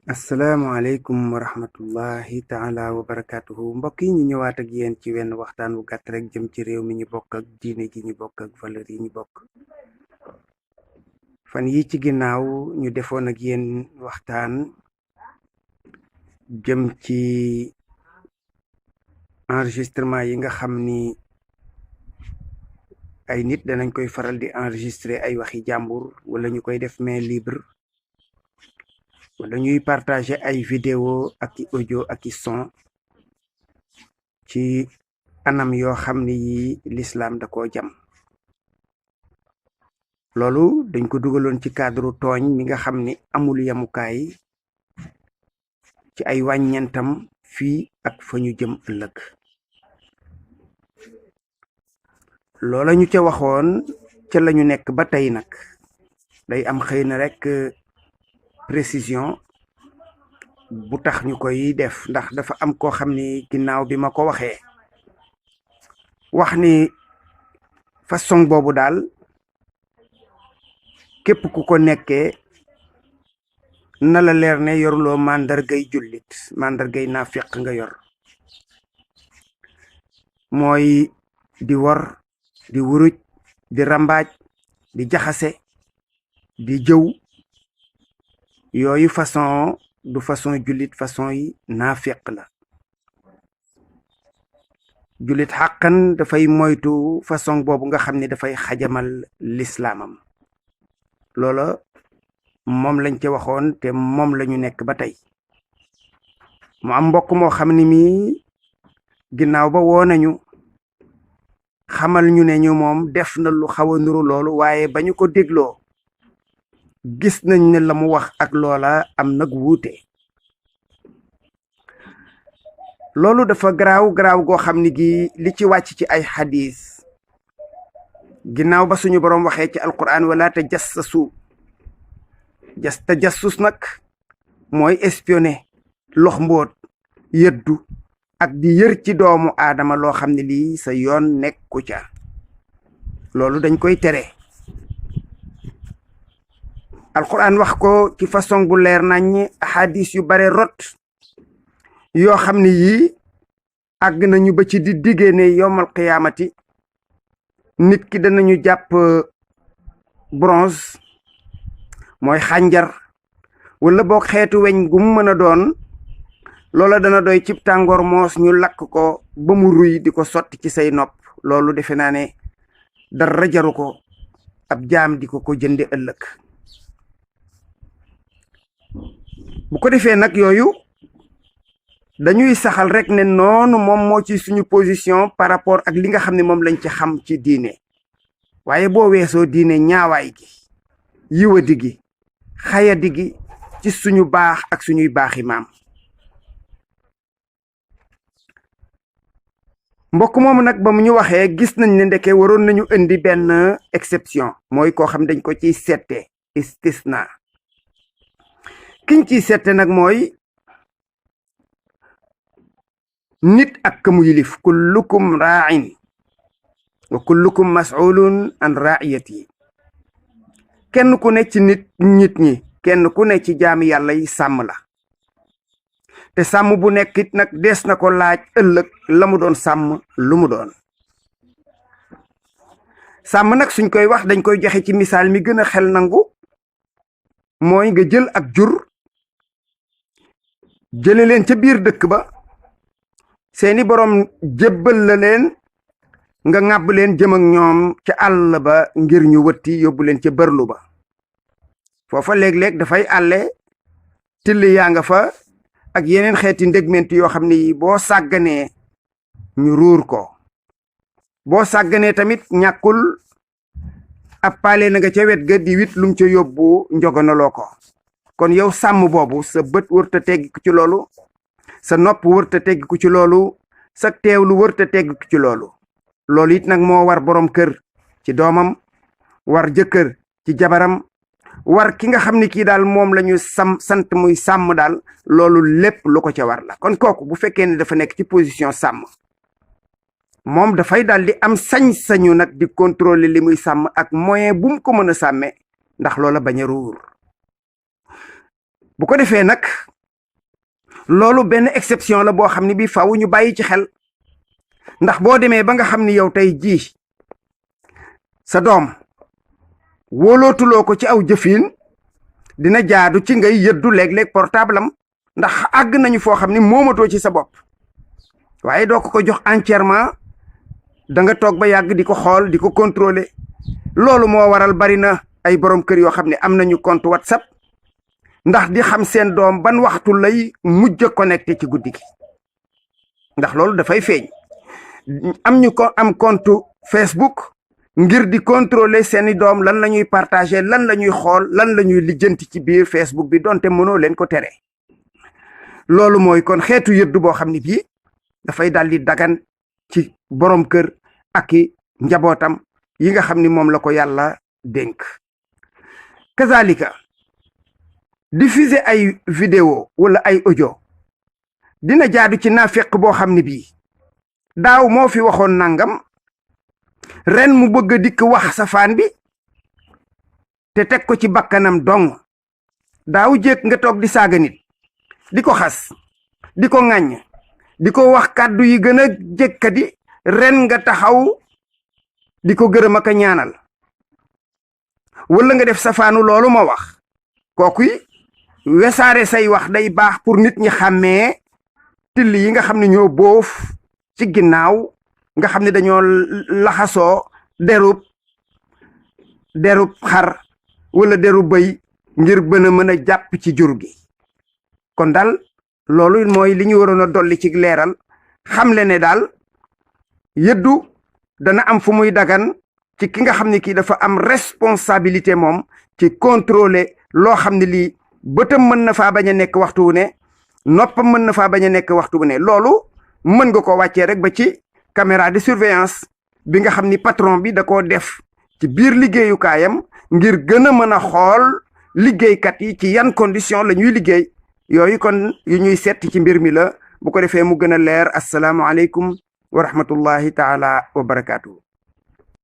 asalaamaaleykum wa rahmatullahi taala wa barakaatuhu mbokk yi ñu ñëwaat ak yéen ci wenn waxtaan wu gàtt rek jëm ci réew mi ñu bokk ak diine ji ñu bokk ak valeur yi ñu bokk. fan yi ci ginnaaw ñu defoon ak yéen waxtaan jëm ci enregistrement yi nga xam ni ay nit danañ koy faral di enregistrer ay waxi jàmbur wala ñu koy def main libre wala ñuy partager ay vidéo ak i audio ak i son ci anam yoo xam ni yi lislaam da koo jam. loolu dañ ko dugaloon ci cadre tooñ mi nga xam ni amul yamukaay ci ay wàññentam fii ak fa ñu jëm ëllëg. loola ñu ca waxoon ca lañu nekk ba tey nag day am xëy na rek précision bu tax ñu koy def ndax dafa am koo xam ni ginnaaw bi ma ko waxee wax ni façon boobu daal képp ku ko nekkee na la leer ne yoruloo màndargay jullit màndargay naafiq nga yor, mooy di wor di wuruj di rambaaj di jaxase di jëw. yooyu façon du façon jullit, façon yi naafiq la. jullit xàqan dafay moytu façon boobu nga xam ni dafay xajamal lislaamam. loola moom lañ ca waxoon te moom lañu nekk ba tey. mu am mbokk moo xam ni mii ginnaaw ba woo nañu xamal ñu ne ñu moom def na lu xaw a nuru loolu, waaye ba ñu ko dégloo gis nañ ne la mu wax ak loola am nag wuute. loolu dafa garaaw goo xam ni gi li ci wàcc ci ay xadis ginnaaw ba suñu boroom waxee ci alquran wala tajassasu. tajassus nag mooy espionner, lox mboot, yëddu ak di yër ci doomu aadama loo xam ne lii sa yoon nekku ca. loolu dañ koy tere. alquran wax ko ci façon bu leer nañ, ahadis yu bare rot yoo xam ne yii àgg nañu ba ci di diggée ne yowmal qiyaamati nit ki danañu jàpp bronze mooy xànjar wala boog xeetu weñ gu mu mën a doon. loola dana doy cib tàngoor moos ñu lakk ko ba mu ruy di ko sotti ci say nopp. loolu defe naa ne dara jaru ko ab jaam di ko jënde ëllëg. bu ko defee nag yooyu dañuy saxal rek ne noonu moom moo ci suñu position par rapport ak li nga xam ne moom lañ ci xam ci diine. waaye boo weesoo diine ñaawaay gi, yiwadi gi, xayadi gi ci suñu baax ak suñuy baaxi maam. mbokk moomu nag ba mu ñu waxee gis nañ ne ndeke waroon nañu indi benn exception, mooy koo xam dañ ko ciy sette istisna. kiñ ciy sette nag mooy nit ak kamu yilif. kullukum raa'in wa kullukum mas'ulun an ra'iyati. kenn ku ne ci nit ñi, kenn ku ne ci jaami yàlla yi sàmm la. te sàmm bu nekk it nag dees na ko laaj ëllëg la mu doon sàmm lu mu doon. sàmm nag suñ koy wax dañ koy joxe ci misaal mi gën a xel nangu, mooy nga jël ak jur jële leen ca biir dëkk ba, seeni boroom jébbal la leen, nga ŋàbb leen jëm ak ñoom ca àll ba ngir ñu wëtti yóbbu leen ca bërlu ba. foofa léeg-léeg dafay àlle, till yaa nga fa ak yeneen xeeti ndégment yoo xam ne boo sàgganee ñu ruur ko. boo sàgganee tamit ñàkkul ab paale na nga ca wet ga di wit lum ca yóbbu njogonaloo ko. kon yow sàmm boobu sa bët wërta teggiku ci loolu, sa nopp wërta teggiku ci loolu, sa teewlu wërta teggiku ci loolu. loolu it nag moo war boroom kër ci doomam, war jëkkër ci jabaram, war ki nga xam ni kii daal moom la ñu sant muy sàmm daal. loolu lépp lu ko ca war la. kon kooku bu fekkee ne dafa nekk ci position sàmm, moom dafay daal di am sañ-sañu nag di contrôler li muy sàmm ak moyen bu mu ko mën a sàmmee, ndax loola bañ a ruur. bu ko defee nag loolu benn exception la boo xam ne bi faaw ñu bàyyi ci xel ndax boo demee ba nga xam ni yow tey jii sa doom wóolootuloo ko ci aw jëfiin dina jaadu ci ngay yëddu léeg-léeg portable am ndax àgg nañu foo xam ni moomatoo ci sa bopp waaye doo ko jox entièrement da nga toog ba yàgg di ko xool di ko contrôler loolu moo waral bari na ay borom kër yoo xam ne am nañu compte WhatsApp ndax di xam seen doom ban waxtu lay mujj a connecté ci guddi gi ndax loolu dafay feeñ am ñu ko am compte Facebook ngir di contrôler seeni doom lan la ñuy partager lan la ñuy xool lan la ñuy lijjanti ci biir Facebook bi donte mënoo leen ko tere loolu mooy kon xeetu yëddu boo xam ne bii dafay daal di dagan ci borom kër ak i njabootam yi nga xam ni moom la ko yàlla dénk kazalika diffuser ay vidéo wala ay audio dina jaadu ci naafeq boo xam ne bii daaw moo fi waxoon nangam ren mu bëgg a dikk wax safaan bi te teg ko ci bakkanam dong daaw jéeg nga toog di saaga nit di ko xas di ko ŋàññ di ko wax kàddu yi gën a jékkadi ren nga taxaw di ko gërëm ak a ñaanal wala nga def safaanu loolu ma wax kooku wesaare say wax day baax pour nit ñi xàmmee till yi nga xam ne ñoo boof ci ginnaaw nga xam ne dañoo laxasoo derub xar wala derub bëy ngir bën a mën a jàpp ci jur gi kon daal loolu mooy li ñu waroon a dolli ci leeral xamle ne daal yëddu dana am fu muy dagan ci ki nga xam ne kii dafa am responsabilité moom ci contrôler loo xam ne lii bëtam mën na faa bañ a nekk waxtu wu ne noppam mën na faa bañ a nekk waxtu wu ne loolu mën nga ko wàccee rek ba ci caméra de surveillance bi nga xam ni patron bi da koo def ci biir liggéeyukaayam ngir gën a mën a xool liggéeykat yi ci yan condition la ñuy liggéey yooyu kon yu ñuy setti ci mbir mi la bu ko defee mu gën a leer asalaamualeykum wa rahmatullahi taala wa barakaatu.